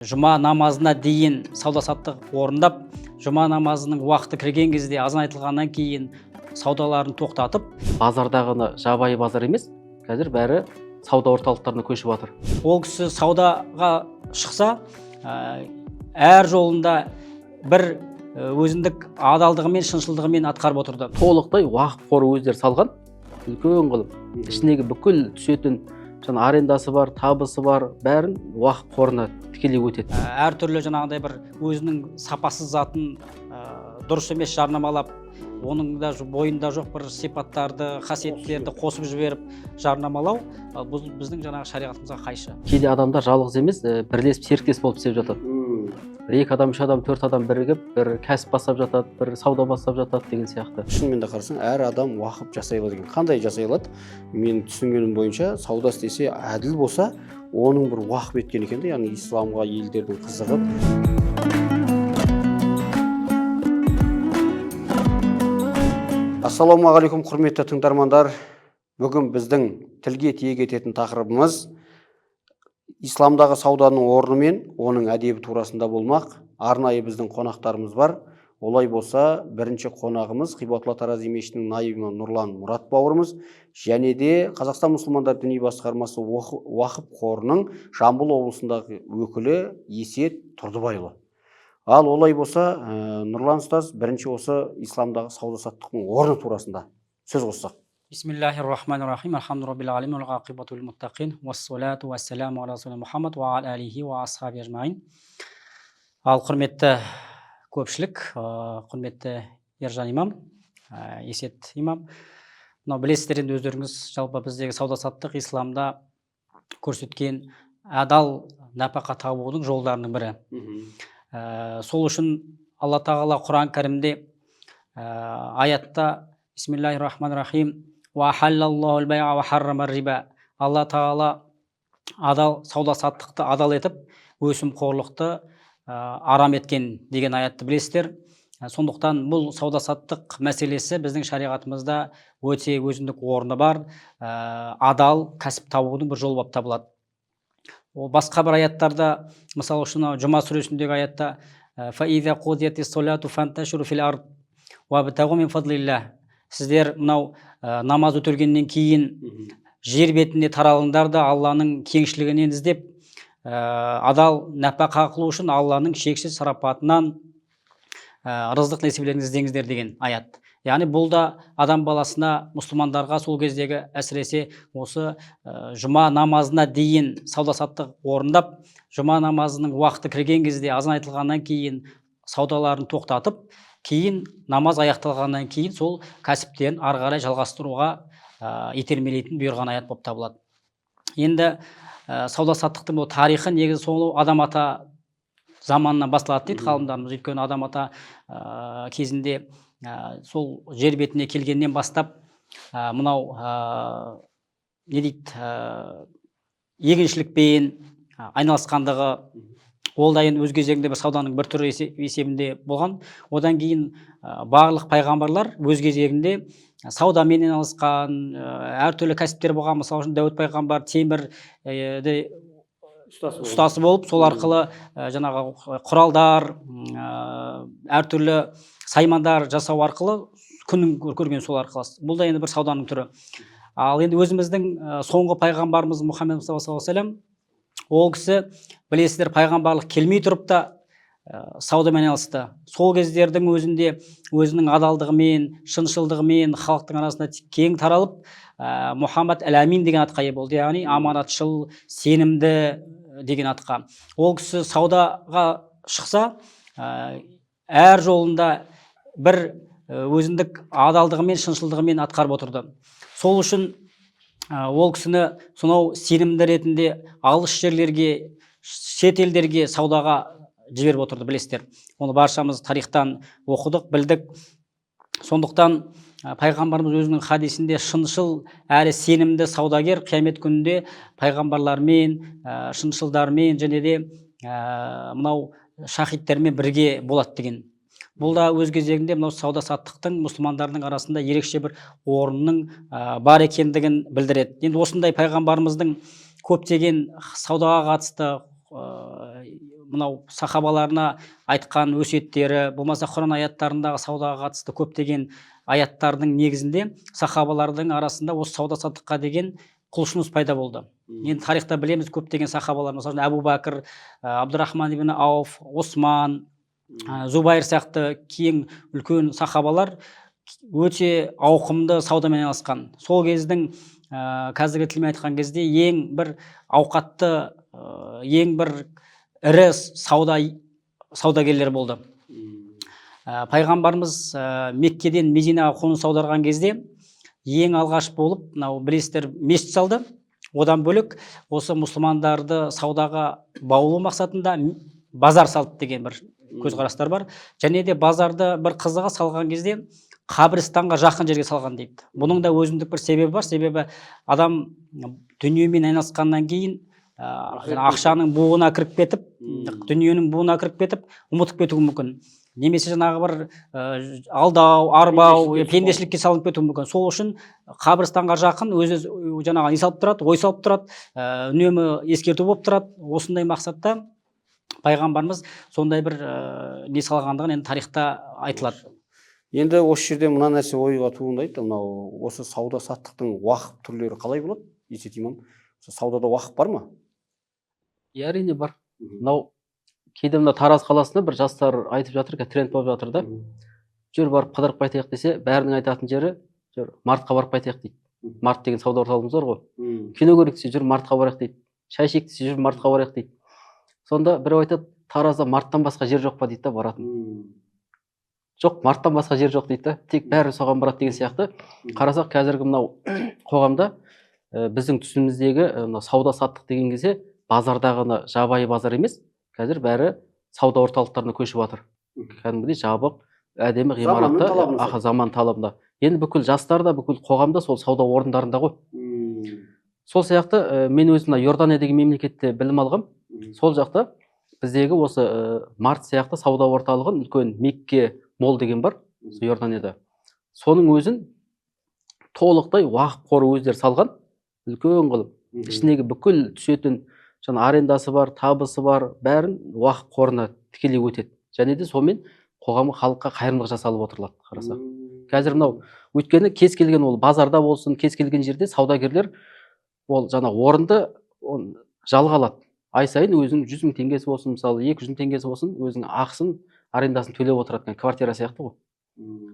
Жұма намазына дейін сауда саттық орындап, жұма намазының уақыты кірген кезде, азан айтылғаннан кейін саудаларын тоқтатып. Базардағыны жабайы базар емес, қазір бәрі сауда орталықтарына көшіп жатыр. Ол кісі саудаға шықса, әр жолында бір өзіндік адалдығымен, шыншылдығымен атқарып отырды. Толықтай уақыт қоры өздері салған, үлкен қылып, ішіндегі бүкіл түсетін жаңа арендасы бар, табысы бар, бәрін уақыт қорына тікелей өтеді. Әртүрлі жаңағыдай бір өзінің сапасыз затын дұрыс емес жарнамалап, оның да бойында жоқ бір сипаттарды, қасиеттерді қосып жіберіп жарнамалау, бұл біздің жаңағы шариғатымызға қайшы. Кейде адамдар жалғыз емес, бірлесіп, серіктес болып істеп жатады. Бір екі адам, үш адам, төрт адам бірігіп бір кәсіп бастап жатады, бір сауда бастап жатады деген сияқты. Шынымен де қарасаң, әр адам уақып жасай алады екен. Қандай жасай алады? Менің түсінгенім бойынша, сауда істесе, әділ болса, оның бір уақып еткен екен де, яғни исламға елдердің қызығып. Ассалаумағалейкум, құрметті тыңдармандар. Бүгін біздің тілге тиек ететін тақырыбымыз исламдағы сауданың орны мен оның әдебі турасында болмақ. Арнайы біздің қонақтарымыз бар. Олай болса, бірінші қонағымыз Қибатулла Тарази мешітінің наиб имамы Нұрлан Мұрат бауырымыз және де Қазақстан мұсылмандар діни басқармасы Уақып қорының Жамбыл облысындағы өкілі Есет Тұрдыбайұлы. Ал олай болса, Нұрлан ұстаз, бірінші осы исламдағы сауда саттықтың орны турасында сөз қоссақ. Бисмиллахир рахманир рахим. Альхамду раббил аламин, вал ақибату лил муттақин, уассалату вассаламу аля расулина Мухаммад уа аля алихи уа асхаби ажмаин. Ал құрметті көпшілік, құрметті Ержан имам, Есет имам, мынау білесіздер енді өздеріңіз, жалпы біздегі сауда саттық исламда көрсеткен адал нәпақа табудың жолдарының бірі. Сол үшін Алла Тағала Құран кәрімде, аятта: Бисмиллахир рахманир рахим, уа ахаллаллахул байа уа харрама риба. Алла Тағала адал сауда саттықты адал етіп, өсімқорлықты арам еткен деген аятты білесіздер. Сондықтан бұл сауда саттық мәселесі біздің шариғатымызда өте өзіндік орны бар, адал кәсіп табудың бір жолы болып табылады. Ол басқа бір аяттарда, мысалы үшін, мынау Жұма сүресіндегі аятта: «Фа иза қудиятис салату фанташиру фил ард уабтағу мин фадлиллах». Сіздер мынау намаз өтелгеннен кейін жер бетінде таралыңдар да, Алланың кеңшілігінен іздеп, адал нәпақа қылу үшін Алланың шексіз шарапатынан, рызық несібелерін іздеңіздер деген аят. Яғни бұл да адам баласына, мұсылмандарға сол кездегі әсіресе осы жұма намазына дейін сауда саттық орындап, жұма намазының уақыты кірген кезде, азан айтылғаннан кейін саудаларын тоқтатып, кейін намаз аяқталғаннан кейін сол кәсіптерін ары қарай жалғастыруға итермелейтін бұйырған аят болып табылады. Енді сауда саттықтың бұл тарихы негізі сол Адам ата заманынан басталады дейді ғалымдарымыз. Өйткені Адам ата кезінде, сол жер бетіне келгеннен бастап, мынау не дейді, егіншілікпен айналысқандығы, ол да енді өз кезегінде бір сауданың бір түрі есебінде болған. Одан кейін барлық пайғамбарлар өз кезегінде саудамен айналысқан, әртүрлі кәсіптер болған. Мысалы үшін, Дәуіт пайғамбар темір де ұстасы болып, сол арқылы жаңағы құралдар, әртүрлі саймандар жасау арқылы күнін көрген сол арқылы. Бұл да енді бір сауданың түрі. Ал енді өзіміздің соңғы пайғамбарымыз Мұхаммед Мұстафа саллаллаху алейхи уассалам, ол кісі, білесіздер, пайғамбарлық келмей тұрып та саудамен айналысты. Сол кездердің өзінде өзінің адалдығымен, шыншылдығымен халықтың арасында кең таралып, Мұхаммад әл Әмин деген атқа ие болды, яғни аманатшыл, сенімді деген атқа. Ол кісі саудаға шықса, әр жолында бір өзіндік адалдығымен, шыншылдығымен атқарып отырды. Сол үшін ол кісіні сонау сенімді ретінде алыс жерлерге, шет елдерге саудаға жіберіп отырды, білесіздер. Оны баршамыз тарихтан оқыдық, білдік. Сондықтан пайғамбарымыз өзінің хадисінде: шыншыл әрі сенімді саудагер қиямет күнінде пайғамбарлармен, шыншылдармен және де мынау шахидтермен бірге болады деген. Бұл да өз кезегінде мынау сауда саттықтың мұсылмандардың арасында ерекше бір орнының бар екендігін білдіреді. Енді осындай пайғамбарымыздың көптеген саудаға қатысты мынау сахабаларына айтқан өсиеттері, болмаса Құран аяттарындағы саудаға қатысты көптеген аяттардың негізінде сахабалардың арасында осы сауда саттыққа деген құлшыныс пайда болды. Енді тарихта білеміз, көптеген сахабалар, мысалы үшін, Әбу Бәкір, Абдурахман ибн Ауф, Осман, Зубайр сияқты кең үлкен сахабалар өте ауқымды саудамен айналысқан. Сол кездің, қазіргі тілмен айтқан кезде, ең бір ауқатты, ең бір ірі саудагерлер болды. Пайғамбарымыз Меккеден Мединаға қоныс аударған кезде ең алғаш болып, мынау білесіздер, мешіт салды. Одан бөлек осы мұсылмандарды саудаға баулу мақсатында базар салды деген бір көзқарастар бар. Және де базарды, бір қызығы, салған кезде қабірстанға жақын жерге салған дейді. Бұның да өзіндік бір себебі бар. Себебі адам дүниемен айналысқаннан кейін жаңа ақшаның буына кіріп кетіп, дүниенің буына кіріп кетіп, ұмытып кетуі мүмкін немесе жаңағы бір алдау, арбау, пендешілікке түсіп. Пендешілікке салынып кетуі мүмкін. Сол үшін қабірстанға жақын өзі жаңағы не салып тұрады, ой салып тұрады, үнемі ескерту болып тұрады. Осындай мақсатта пайғамбарымыз сондай бір не салғандығын енді тарихта айтылады. Енді осы жерде мына нәрсе ойға туындайды: мынау осы сауда саттықтың уақыт түрлері қалай болады, Есет имам? Осы саудада уақыт бар ма? Иә, әрине, бар. Мынау кейде мына Тараз қаласында бір жастар айтып жатыр, қазір тренд болып жатыр да, жүр, барып қыдырып қайтайық десе, бәрінің айтатын жері: жүр, Мартқа барып қайтайық дейді. Март деген сауда орталығымыз бар ғой. Кино көрейік десе, жүр, Мартқа барайық дейді. Шай ішейік десе, жүр, Мартқа барайық дейді. Сонда біреу айтады: «Таразда Марттан басқа жер жоқ па?» — дейді да. Баратын жоқ, Марттан басқа жер жоқ дейді да, тек бәрі соған барады деген сияқты. Қарасақ, қазіргі мынау қоғамда біздің түсініміздегі мынау сауда саттық деген кезде базардағы ана жабайы базар емес, қазір бәрі сауда орталықтарына көшіп жатыр. Кәдімгідей жабық, әдемі Заманның ғимаратта. Талабына сай. Аха, заман талабында. Енді бүкіл жастар да, бүкіл қоғам да сол сауда орындарында ғой. Сол сияқты мен өзім мына Иордания деген мемлекетте білім алғам. Сол жақта біздегі осы Март сияқты сауда орталығын, үлкен Мекке Молл деген бар сол Иорданияда, соның өзін толықтай уақыт қоры өздері салған, үлкен қылып. Ішіндегі бүкіл түсетін жаңа арендасы бар, табысы бар, бәрін уақыт қорына тікелей өтеді және де сонымен қоғамға, халыққа қайырымдылық жасалып отырылады. Қарасақ, қазір мынау, өйткені кез келген, ол базарда болсын, кез келген жерде саудагерлер ол жаңа орынды, оны жалға алады. Ай сайын өзінің 100 000 теңгесі болсын, мысалы, 200 000 теңгесі болсын, өзінің ақысын, арендасын төлеп отырады, кәдімгі квартира сияқты ғой.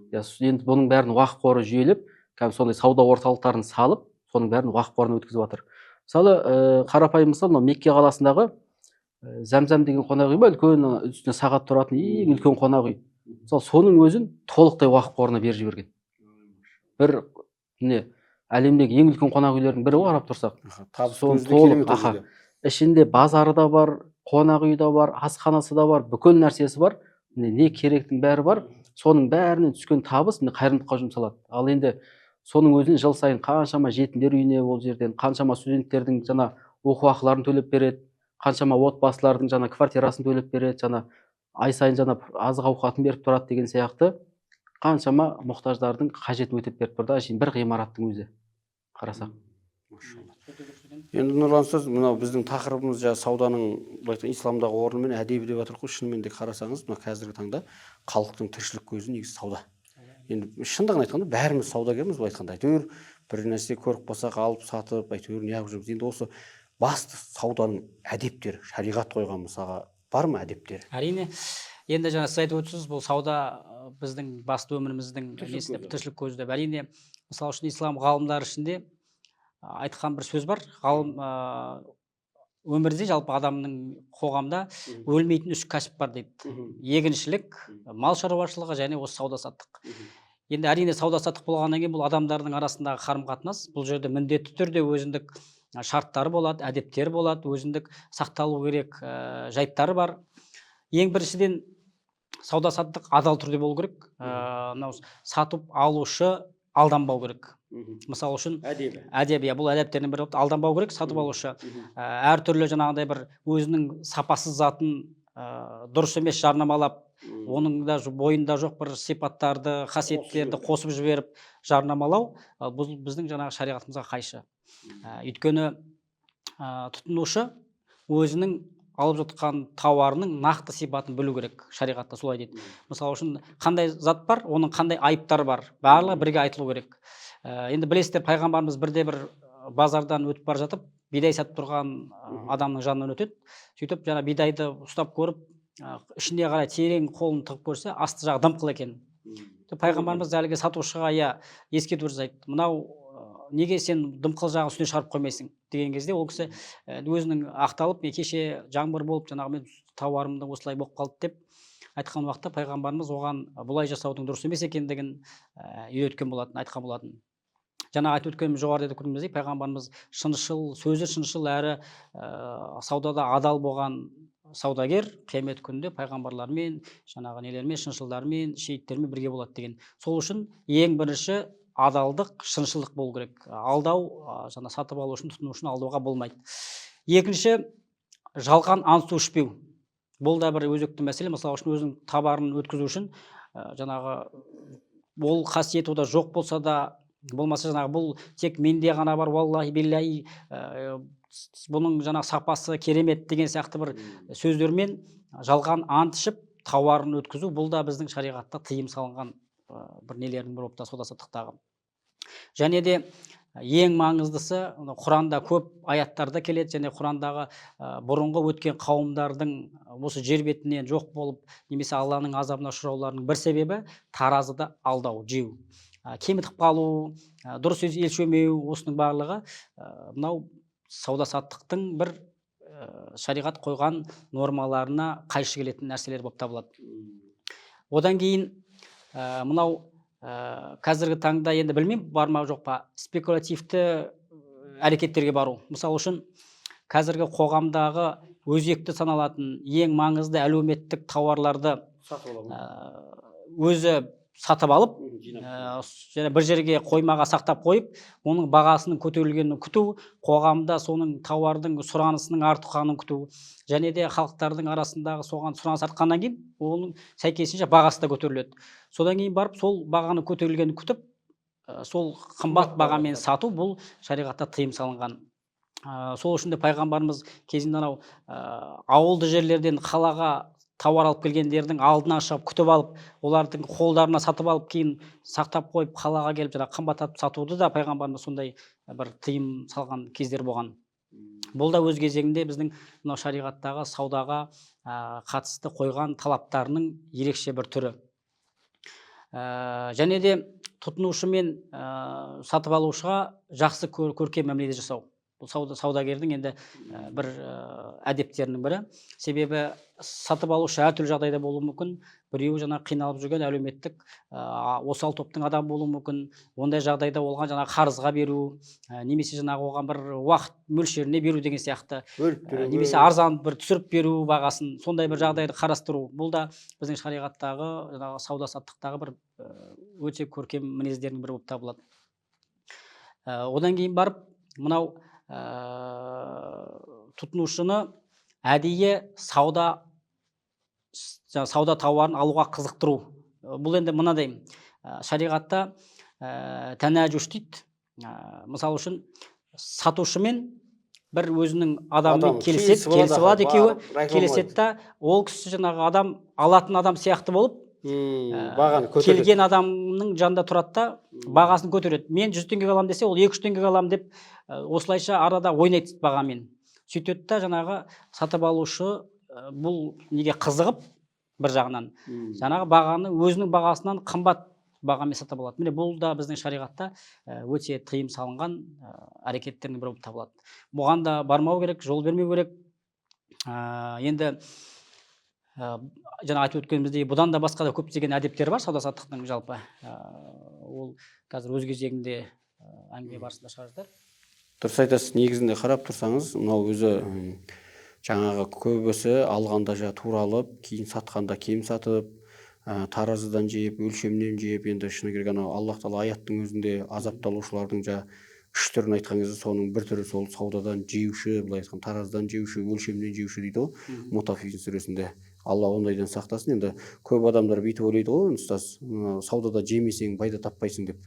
Иә, енді бұның бәрін уақыт қоры жүйелеп, кәдімгі сондай сауда орталықтарын салып, соның бәрін уақыт қорына өткізіп жатыр. Мысалы, қарапайым мысал, мынау Мекке қаласындағы Зәмзәм деген қонақ үй ба, үлкен, ана үстінде сағат тұратын ең үлкен қонақ үй, мысалы, соның өзін толықтай уақыт қорына беріп жіберген. Бір не, әлемдегі ең үлкен қонақ үйлердің бірі ғой, қарап тұрсақ. Табыс Соны көзі де толық, керемет ол аха. жерде. Ішінде базары да бар, қонақ үй де бар, асханасы да бар, бүкіл нәрсесі бар, міне, не керектің бәрі бар. Соның бәрінен түскен табыс, міне, қайырымдылыққа жұмсалады. Ал енді соның өзін жыл сайын қаншама жетімдер үйіне, ол жерден қаншама студенттердің жаңа оқу ақыларын төлеп береді, қаншама отбасылардың жаңа квартирасын төлеп береді, жаңа ай сайын жаңа азық ауқатын беріп тұрады деген сияқты, қаншама мұқтаждардың қажетін өтеп беріп тұр да, әшейін бір ғимараттың өзі, қарасақ. Енді, Нұрлан ұстаз, мынау біздің тақырыбымыз жаңа сауданың, былай айтқанда, исламдағы орны мен әдебі деп жатырмық қой. Шынымен де, қарасаңыз, мына қазіргі таңда халықтың тіршілік көзі негізі сауда. Енді шындығын айтқанда, бәріміз саудагерміз. Былай айтқанда, әйтеуір бір нәрсе көріп қалсақ, алып сатып, әйтеуір неғып жүрміз. Енді осы басты сауданың әдептері, шариғат қойған, мысалға, бар ма әдептері? Әрине. Енді жаңа сіз айтып отырсыз, бұл сауда біздің басты өміріміздің Тіршілік несі деп, көзі. Тіршілік көзі деп. Әрине, мысалы үшін, ислам ғалымдары ішінде айтқан бір сөз бар. Ғалым өмірде, жалпы адамның, қоғамда өлмейтін үш кәсіп бар дейді: егіншілік, мал шаруашылығы және осы сауда саттық. Енді, әрине, сауда саттық болғаннан кейін, бұл адамдардың арасындағы қарым қатынас. Бұл жерде міндетті түрде өзіндік шарттары болады, әдептері болады, өзіндік сақталу керек жайттары бар. Ең біріншіден, сауда саттық адал түрде болу керек. Мынау сатып алушы алданбау керек. Мысалы үшін, Әдебі. Әдеп, иә, бұл әдептердің бірі болып, алданбау керек сатып алушы. Әртүрлі жаңағындай бір өзінің сапасыз затын дұрыс емес жарнамалап, оның да бойында жоқ бір сипаттарды, қасиеттерді қосып жіберіп жарнамалау, бұл біздің жаңағы шариғатымызға қайшы. Өйткені тұтынушы өзінің алып жатқан тауарының нақты сипатын білу керек, шариғатта солай дейді. Мысалы үшін, қандай зат бар, оның қандай айыптары бар, барлығы бірге айтылу керек. Енді білесіздер, пайғамбарымыз бірде бір базардан өтіп бара жатып, бидай сатып тұрған адамның жанынан өтеді. Сөйтіп жаңа бидайды ұстап көріп, ішіне қарай терең қолын тығып көрсе, асты жағы дымқыл екен. Пайғамбарымыз әлгі сатушыға, иә, ескерту жасайды: мынау неге сен дымқыл жағын үстіне шығарып қоймайсың деген кезде, ол кісі өзінің ақталып, мен кеше жаңбыр болып, жаңағы мен тауарым да осылай болып қалды деп айтқан уақытта, пайғамбарымыз оған бұлай жасаудың дұрыс емес екендігін үйреткен болатын, айтқан болатын. Жаңа айтып өткенім, жоғарыда айтып өткеніміздей, пайғамбарымыз шыншыл, сөзі шыншыл әрі саудада адал болған саудагер қиямет күнінде пайғамбарлармен, жаңағы нелермен, шыншылдармен, шейіттермен бірге болады деген. Сол үшін ең бірінші адалдық, шыншылдық болу керек. Алдау, жаңа сатып алу үшін, тұтыну үшін алдауға болмайды. Екінші, жалған ант су ішпеу. Бұл да бір өзекті мәселе. Мысалы үшін, өзінің товарын өткізу үшін жаңағы ол қасиет ода жоқ болса да, болмаса жаңағы бұл тек менде ғана бар, уаллахи биллахи, бұның жаңағы сапасы керемет деген сияқты бір сөздермен жалған ант ішіп тауарын өткізу, бұл да біздің шариғатта тыйым салынған бір нелердің бірі болып сауда саттықтағы. Және де ең маңыздысы, Құранда көп аяттарда келеді және Құрандағы бұрынғы өткен қауымдардың осы жер бетінен жоқ болып немесе Алланың азабына ұшырауларының бір себебі таразыда алдау, жеу, кемітіп қалу, дұрыс өлшемеу. Осының барлығы мынау сауда саттықтың бір шариғат қойған нормаларына қайшы келетін нәрселер болып табылады. Одан кейін мынау қазіргі таңда, енді білмеймін, бар ма, жоқ па, спекулятивті әрекеттерге бару. Мысалы үшін, қазіргі қоғамдағы өзекті саналатын ең маңызды әлеуметтік тауарларды сатып өзі сатып алып, және бір жерге қоймаға сақтап қойып, оның бағасының көтерілгенін күту, қоғамда соның тауардың сұранысының артқанын күту және де халықтардың арасындағы соған сұраныс артқаннан кейін оның сәйкесінше бағасы да көтеріледі. Содан кейін барып сол бағаның көтерілгенін күтіп, сол қымбат бағамен сату, бұл шариғатта тыйым салынған. Сол үшін де пайғамбарымыз кезінде анау ауылды жерлерден қалаға тауар алып келгендердің алдынан шығып, күтіп алып, олардың қолдарына сатып алып, кейін сақтап қойып, қалаға келіп жаңағы қымбаттатып сатуды да пайғамбарымыз сондай бір тыйым салған кездер болған. Бұл да өз кезегінде біздің мынау шариғаттағы саудаға қатысты қойған талаптарының ерекше бір түрі. Және де тұтынушы мен сатып алушыға жақсы көркем мәміле жасау, бұл саудагердің енді бір әдептерінің бірі. Себебі сатып алушы әртүрлі жағдайда болуы мүмкін. Біреуі жаңағы қиналып жүрген әлеуметтік осал топтың адамы болуы мүмкін. Ондай жағдайда оған жаңағы қарызға беру немесе жаңағы оған бір уақыт мөлшеріне беру деген сияқты, бөліп төлеуге, немесе арзан бір түсіріп беру бағасын, сондай бір жағдайды қарастыру, бұл да біздің шариғаттағы жаңағы сауда саттықтағы бір өте көркем мінездердің бірі болып табылады. Одан кейін барып мынау тұтынушыны әдейі жаңа сауда тауарын алуға қызықтыру. Бұл енді мынадай, шариғатта тәнәжүш дейді. Мысалы үшін, сатушымен бір өзінің адамымен Адам келіседі, келісіп алады, келісіп алады екеуі, барып реклама. Келіседі да, ол кісі жаңағы адам алатын адам сияқты болып Бағаны көтереді. келген адамның жанында тұрады да, бағасын көтереді. Мен 100 теңгеге аламын десе, ол 200 теңгеге аламын деп, осылайша арада ойнайды бағамен. Сөйтеді да, жаңағы сатып алушы бұл неге қызығып, бір жағынан жаңағы бағаны өзінің бағасынан қымбат бағамен сатып алады. Міне, бұл да біздің шариғатта өте тыйым салынған әрекеттердің бірі болып табылады. Бұған да бармау керек, жол бермеу керек. Енді жаңа айтып өткеніміздей, бұдан да басқа да көптеген әдептер бар сауда саттықтың жалпы. Ол қазір өз кезегінде әңгіме барысында шыға жатар. Дұрыс айтасыз. Негізінде қарап тұрсаңыз, мынау өзі жаңағы көбісі алғанда жаңа тура алып, кейін сатқанда кем сатып, таразыдан жеп, өлшемнен жеп. Енді шыны керек, анау Аллах тағала аяттың өзінде азапталушылардың жаңа үш түрін айтқан кезде, соның бір түрі сол саудадан жеуші, былай айтқанда, таразыдан жеуші, өлшемнен жеуші дейді ғой Мутаффифин сүресінде. Алла ондайдан сақтасын. Енді көп адамдар бүйтіп ойлайды ғой енді, ұстаз, мына саудада жемесең, пайда таппайсың деп.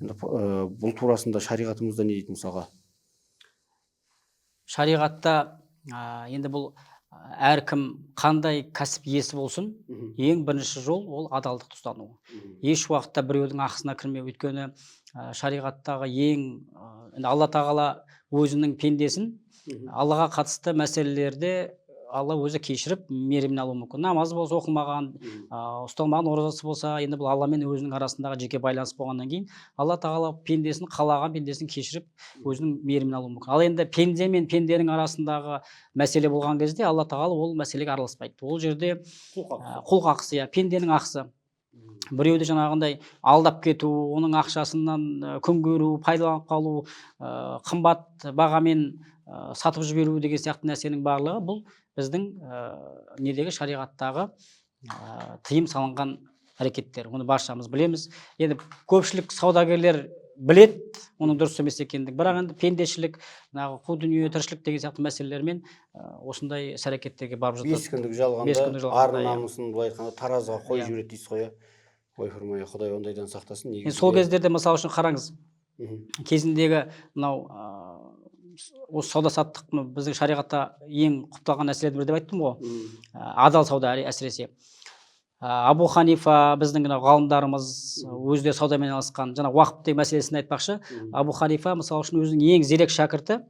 Енді бұл турасында шариғатымызда не дейді, мысалға? Шариғатта енді бұл Әркім қандай кәсіп иесі болсын, ең бірінші жол ол адалдықты ұстану. Еш уақытта біреудің ақысына кірмеу. Өйткені шариғаттағы ең енді Алла тағала өзінің пендесін Аллаға қатысты мәселелерде Алла өзі кешіріп, мейірімін алуы мүмкін. Намаз болса оқылмаған, ұсталмаған оразасы болса, енді бұл Алла мен өзінің арасындағы жеке байланыс болғаннан кейін Алла тағала пендесін, қалаған пендесін кешіріп, өзінің мейірімін алуы мүмкін. Ал енді пенде мен пенденің арасындағы мәселе болған кезде Алла тағала ол мәселеге араласпайды. Ол жерде құл қақысы, иә, пенденің ақысы. Біреуді жаңағындай алдап кету, оның ақшасынан күн көру, пайдаланып қалу, қымбат бағамен сатып жіберу деген сияқты нәрсенің барлығы бұл біздің недегі шариғаттағы тыйым салынған әрекеттер. Оны баршамыз білеміз. Енді көпшілік саудагерлер білет оның дұрыс емес екендігін, бірақ енді пендешілік, жаңағы қу дүние, тіршілік деген сияқты мәселелермен осындай іс әрекеттерге барып жатады. 5 күндік 5 жалғанда күндік жалғанда, ар иә. намысын былай айтқанда таразыға қойып Иә. жібереді дейсіз ғой, иә. Ойпырмай, Құдай ондайдан сақтасын. Енді сол кездерде, мысалы үшін, қараңыз, кезіндегі мынау осы сауда саттық біздің шариғатта ең құпталған нәрселердің бірі деп айттым ғой. Адал сауда әсіресе. Абу Ханифа, біздің мынау ғалымдарымыз өзі де саудамен айналысқан. Жаңа уақыт деген мәселесін айтпақшы, Абу Ханифа, мысалы үшін, өзінің ең зерек шәкірті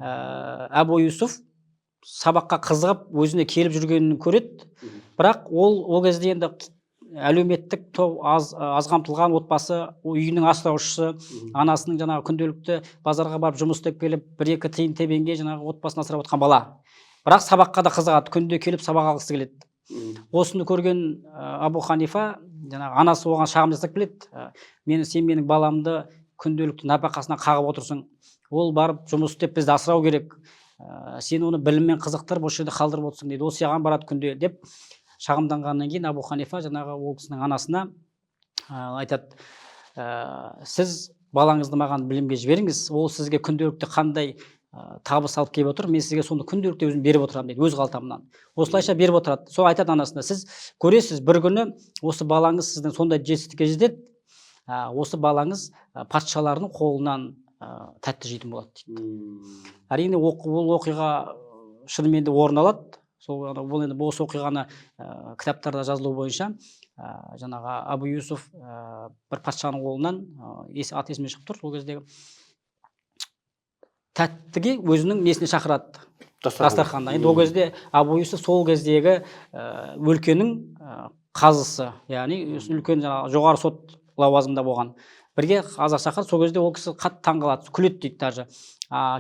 Әбу Юсуф сабаққа қызығып өзіне келіп жүргенін көреді. Бірақ ол кезде енді әлеуметтік топ аз қамтылған отбасы, ол үйінің асыраушысы, анасының жаңағы күнделікті базарға барып жұмыс істеп келіп, бір екі тиын тебенге жаңағы отбасын асырап отқан бала, бірақ сабаққа да қызығады, күнде келіп сабақ алғысы келеді. Осыны көрген Абу Ханифа, жаңағы анасы оған шағым жасап келеді: Сен менің баламды күнделікті нәпақасына қағып отырсың, ол барып жұмыс істеп бізді асырау керек, сен оны біліммен қызықтырып, осы жерде қалдырып отырсың», — дейді. «Ол саған барады күнде», — деп шағымданғаннан кейін Абу Ханифа жаңағы ол кісінің анасына айтады: «Сіз балаңызды маған білімге жіберіңіз, ол сізге күнделікті қандай табыс алып келіп отыр, мен сізге соны күнделікті өзім беріп отырамын», — дейді, өз қалтамнан осылайша беріп отырады. Сол айтады анасына: «Сіз көресіз, бір күні осы балаңыз сіздің сондай жетістікке жетеді, осы балаңыз патшалардың қолынан тәтті жейтін болады», — дейді. Әрине, ол оқиға шынымен де орын алады. Сол бұл енді осы оқиғаны кітаптарда жазылуы бойынша жаңағы Абу Юсуф бір патшаның қолынан, аты есімнен шығып тұр сол кездегі, тәттіге өзінің несіне шақырады, дастарханына. Енді ол кезде Абу Юсуф сол кездегі өлкенің қазысы, яғни үлкен жаңағы жоғары сот лауазымында болған. Бірге қазақ шақырады. Сол кезде ол кісі қатты таңқалады, күледі дейді даже.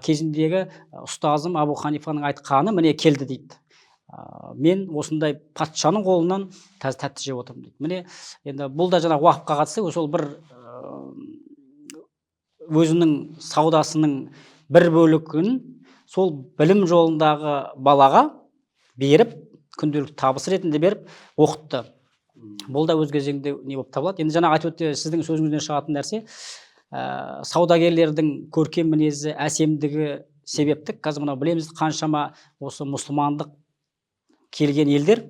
Кезіндегі ұстазым Абу Ханифаның айтқаны міне келді дейді. Мен осындай патшаның қолынан қазір тәтті жеп отырмын дейді. Міне, енді бұл да жаңағы уақытқа қатысты сол бір өзінің саудасының бір бөлігін сол білім жолындағы балаға беріп, күнделікті табыс ретінде беріп оқытты. Бұл да өз кезегінде не болып табылады. Енді жаңа айтып өтті, сіздің сөзіңізден шығатын нәрсе, саудагерлердің көркем мінезі, әсемдігі себепті қазір мынау білеміз, қаншама осы мұсылмандық келген елдер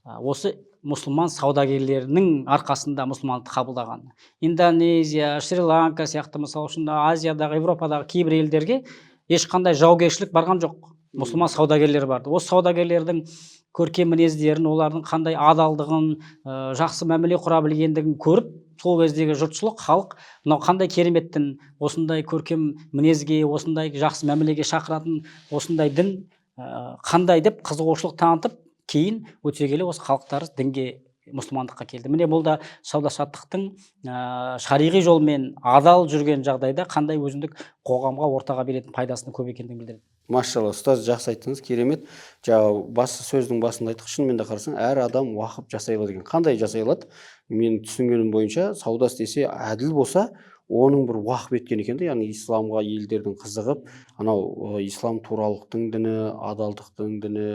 осы мұсылман саудагерлерінің арқасында мұсылмандықты қабылдаған. Индонезия, Шри Ланка сияқты, мысалы үшін, Азиядағы, Европадағы кейбір елдерге ешқандай жаугершілік барған жоқ, мұсылман саудагерлері барды. Осы саудагерлердің көркем мінездерін, олардың қандай адалдығын, жақсы мәміле құра білгендігін көріп, сол кездегі жұртшылық, халық мынау қандай керемет дін, осындай көркем мінезге, осындай жақсы мәмілеге шақыратын осындай дін қандай деп қызығушылық танытып, кейін өте келе осы халықтар дінге, мұсылмандыққа келді. Міне, бұл да сауда саттықтың шариғи жолмен адал жүрген жағдайда қандай өзіндік қоғамға, ортаға беретін пайдасының көп екендігін білдіреді. Машалла, ұстаз, жақсы айттыңыз, керемет. Жаңа басы сөздің басында айттық, шынымен де қарасаң, әр адам уақып жасай алады екен. Қандай жасай алады? Менің түсінгенім бойынша, сауда істесе, әділ болса, оның бір уақып еткен екен да, яғни исламға елдердің қызығып, анау ислам туралықтың діні, адалдықтың діні,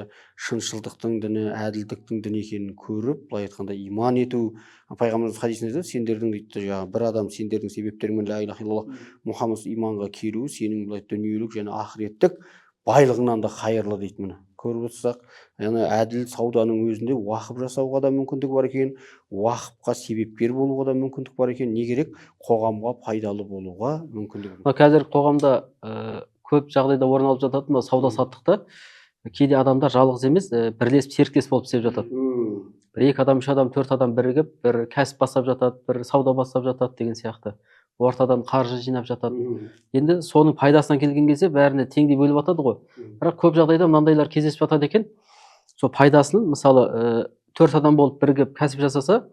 шыншылдықтың діні, әділдіктің діні екенін көріп, былай айтқанда, иман ету. Пайғамбарымыз хадисінде айтады, сендердің дейді, жаңағы бір адам сендердің себептеріңмен ля иляха иллаллах Мұхаммад иманға келуі сенің былай дүниелік және ақыреттік байлығыңнан да қайырлы дейді. Міне, көріп отырсақ, яғни әділ сауданың өзінде уақып жасауға да мүмкіндік бар екен, уақыпқа себепкер болуға да мүмкіндік бар екен. Не керек, қоғамға пайдалы болуға мүмкіндік бар. Мына қазіргі қоғамда көп жағдайда орын алып жататын мына сауда саттықта Кейде адамдар жалғыз емес, бірлесіп, серіктес болып істеп жатады. Бір екі адам, үш адам, төрт адам бірігіп бір кәсіп бастап жатады, бір сауда бастап жатады деген сияқты, ортадан қаржы жинап жатады. Енді соның пайдасына келген кезде бәріне теңдей бөліп жатады ғой. Бірақ көп жағдайда мынандайлар кездесіп жатады екен: сол пайдасын, мысалы, төрт адам болып бірігіп кәсіп жасаса,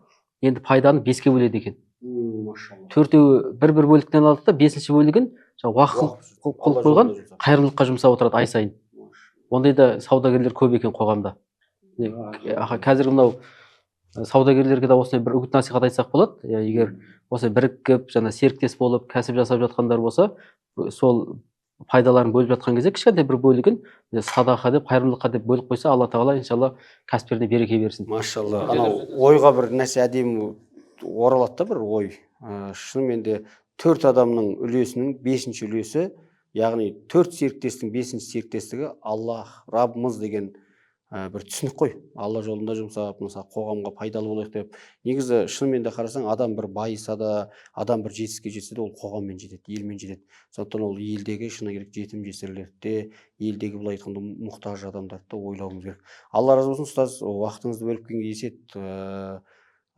енді пайданы беске бөледі екен. Машалла. Төртеуі бір бір бөліктен алады да, бесінші бөлігін жаңағы уақыт қылып қойған қайырымдылыққа жұмсап отырады ай сайын. Ондай да саудагерлер көп екен қоғамда. Аха, қазір мынау саудагерлерге де осындай бір үгіт насихат айтсақ болады, иә. Егер осы бірігіп, жаңа серіктес болып кәсіп жасап жатқандар болса, сол пайдаларын бөліп жатқан кезде кішкентай бір бөлігін садақа деп, қайырымдылыққа деп бөліп қойса, Алла тағала, иншалла, кәсіптеріне береке берсін. Машалла. Анау ойға бір нәрсе әдемі оралады да, бір ой. Шынымен де төрт адамның үлесінің бесінші үлесі, яғни төрт серіктестің бесінші серіктестігі Аллах Раббымыз деген бір түсінік қой. Алла жолында жұмсап, мысалы, қоғамға пайдалы болайық деп. Негізі, шынымен де қарасаң, адам бір байыса да, адам бір жетістікке жетсе де, ол қоғаммен жетеді, елмен жетеді. Сондықтан ол елдегі, шыны керек, жетім жесірлерді де, елдегі, былай айтқанда, мұқтаж адамдарды да ойлауымыз керек. Алла разы болсын, ұстаз, уақытыңызды бөліп келгенге есет.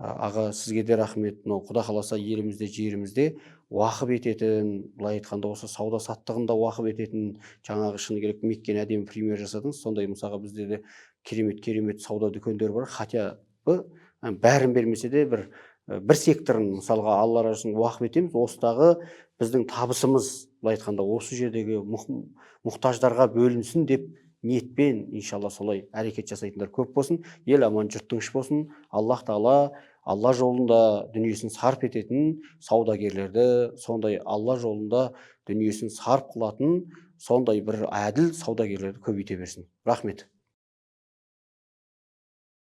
Аға, сізге де рахмет. Мынау, құда қаласа, елімізде, жерімізде уақып ететін, былай айтқанда, осы сауда саттығында уақып ететін, жаңағы, шыны керек, Меккені әдемі пример жасадыңыз. Сондай, мысалға, бізде де керемет керемет сауда дүкендері бар. Хотя бы бәрін бермесе де, бір секторын, мысалға, Алла разы болсын, уақып етеміз. Осыдағы біздің табысымыз, былай айтқанда, осы жердегі мұқтаждарға бөлінсін деп ниетпен, иншалла, солай әрекет жасайтындар көп болсын. Ел аман, жұрт тыныш болсын. Аллах тағала Алла жолында дүниесін сарп ететін саудагерлерді, сондай Алла жолында дүниесін сарп қылатын сондай бір әділ саудагерлерді көбейте берсін. Рахмет.